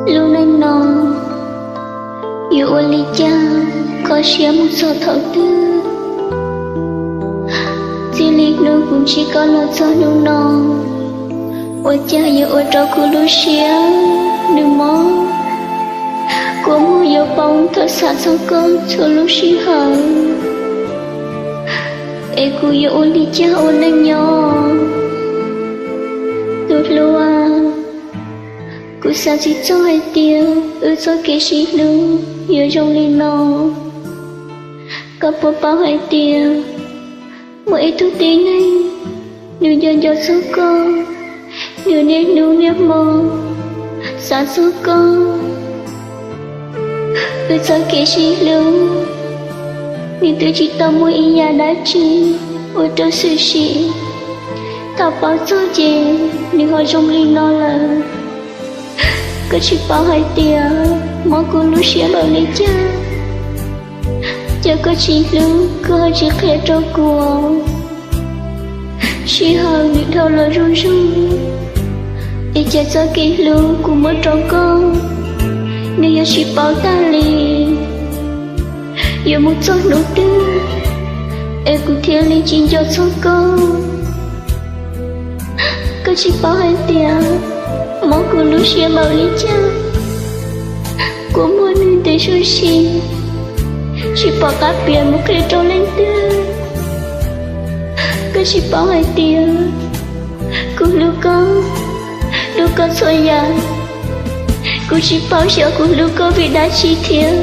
Lub neej no yuav ua li cas kho siab mus txog thaum twg? Txij li hnub kuv ntsib koj los txog hnub no, ua cas yuav ua rau kuv lub siab nws mob? Kua muag yuav poob thaum xav txog koj txhua lub sij hawm. Es kuv yuav ua li cas ua neej nyob? Tus hluas, kuv xav tsis txog hais tias wb txoj kev sib hlub yuav zoo li no. Koj puas paub hais tias muaj ib tug tib neeg, nws nco nco txog koj, nws niaj hnub niaj hmo xav txog koj. Wb txoj kev sib hlub, nws twb tsis tau muaj ib yam dab tsi ua rau xwm sim. Thaum paub txog ces nws ho zoo li no lawm. Koj tsis paub hais tias mob kuv lub siab npaum li cas. Cas koj tsis hlub, koj ho tsis qhia rau kuv. Sij hawm nws dhau los zuj zus, es cas txoj kev hlub kuv muab rau koj, nws yuav tsis paub tag li. Yuav mus txog hnub twg es kuv thiaj li tsis nco txog koj? Koj tsis paub hais tias mob kuv lub siab npaum li cas. Kua muag nws ntev su si, tsis pom qab piav mus qhia rau leej twg. Koj tsis paub hais tias kuv hlub koj, hlub koj txhua yam. Kuv tsis paub xyov kuv hlub koj vim dab tsi thiab.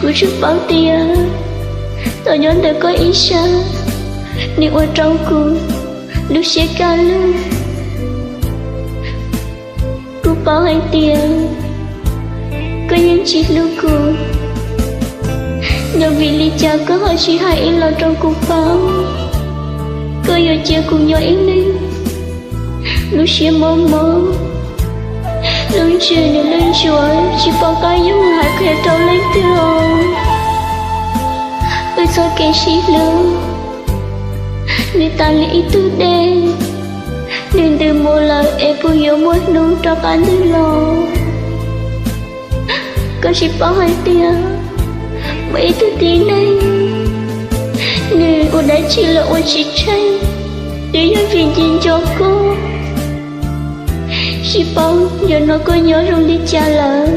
Kuv tsuas paub tias tau nyob ntawm koj ib sab, nws ua rau kuv lub siab kaj lug. Kuv paub hais tias koj yeej tsis hlub kuv, yog vim li cas koj ho tsis hais ib los rau kuv paub? Koj yuav cia kuv nyob ib leeg, lub siab mob mob, lub ntsws nws lwj ntsuav tsis pom qab yuav mus hais qhia rau leej twg. Wb txoj kev sib hlub, nws tas li ib tug dej, nws ntws mus lawm es puas yuav muaj hnub rov qab ntws los? Koj tsis paub hais tias muaj ib tug tib neeg, nws ua dab tsi los ua tsis tsheej, twb yog vim nco nco koj. Tsis paub yog no koj nyob zoo li cas lawm.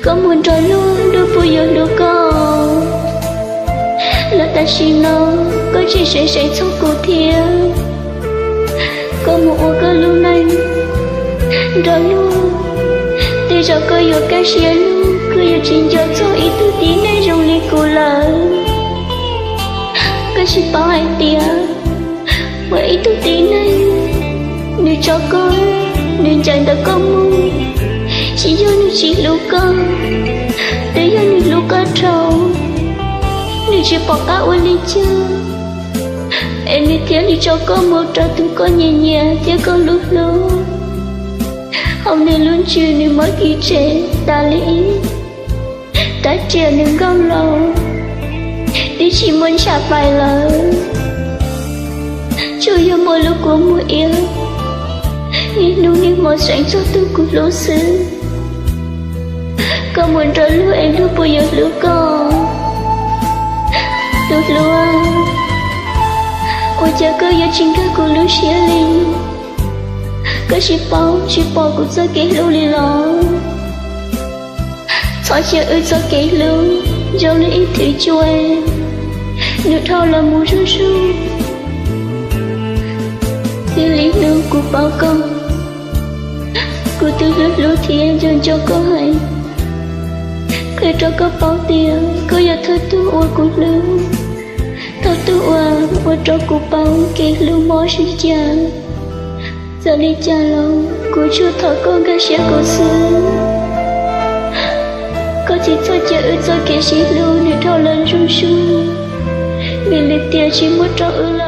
Koj mus nrog luag, luag puas yuav hlub koj? Los tam sim no koj tseem seev seev txog kuv thiab. Koj mus ua koj lub neej nrog luag, tej zaum koj yuav kaj siab lug, koj yuav tsis nco txog ib tug tib neeg zoo li kuv lawm. Koj tsis paub hais tias muaj ib tug tib neeg, nws tso koj, nws ncaim ntawm koj mus, tsis yog nws tsis hlub koj, twb yog nws hlub koj dhau, nws tsis pom qab ua li cas, es nws thiaj li tso koj mus rau tus koj nyiam nyiam thiab koj hlub hlub. Hauv nws lub ntsws nws muab kis tsem tas li ib, rab riam nws nkauj laus, twb tsis muaj ntshav pais lawm. Tsuas yog muaj lub kua muag iab, niaj hnub niaj hmo seev txog tus kuv hlub xwb. Koj mus nrog luag es luag puas yuav hlub koj? Tus hluas, ua cas koj yuav tsis nkag kuv lub siab li? Koj tsis paub tsis pom kuv txoj kev hlub li los? Txhob cia wb txoj kev hlub zoo li ib thwv cua, nws dhau los mus zuj zus. Txij li hnub kuv paub koj, kuv twb hlub hlub thiab nco nco koj heev. Qhia rau koj paub tias koj yog thawj tug uas kuv hlub, thawj tug uas ua rau kuv paub kev hlub mob sib cav. Txawm li cas los kuv tsuas thov koj nkag siab kuv xwb. Koj tsis txhob cia wb txoj kev sib hlub nws dhau los zuj zus, vim lwm tiam tsis muaj rau wb lawm.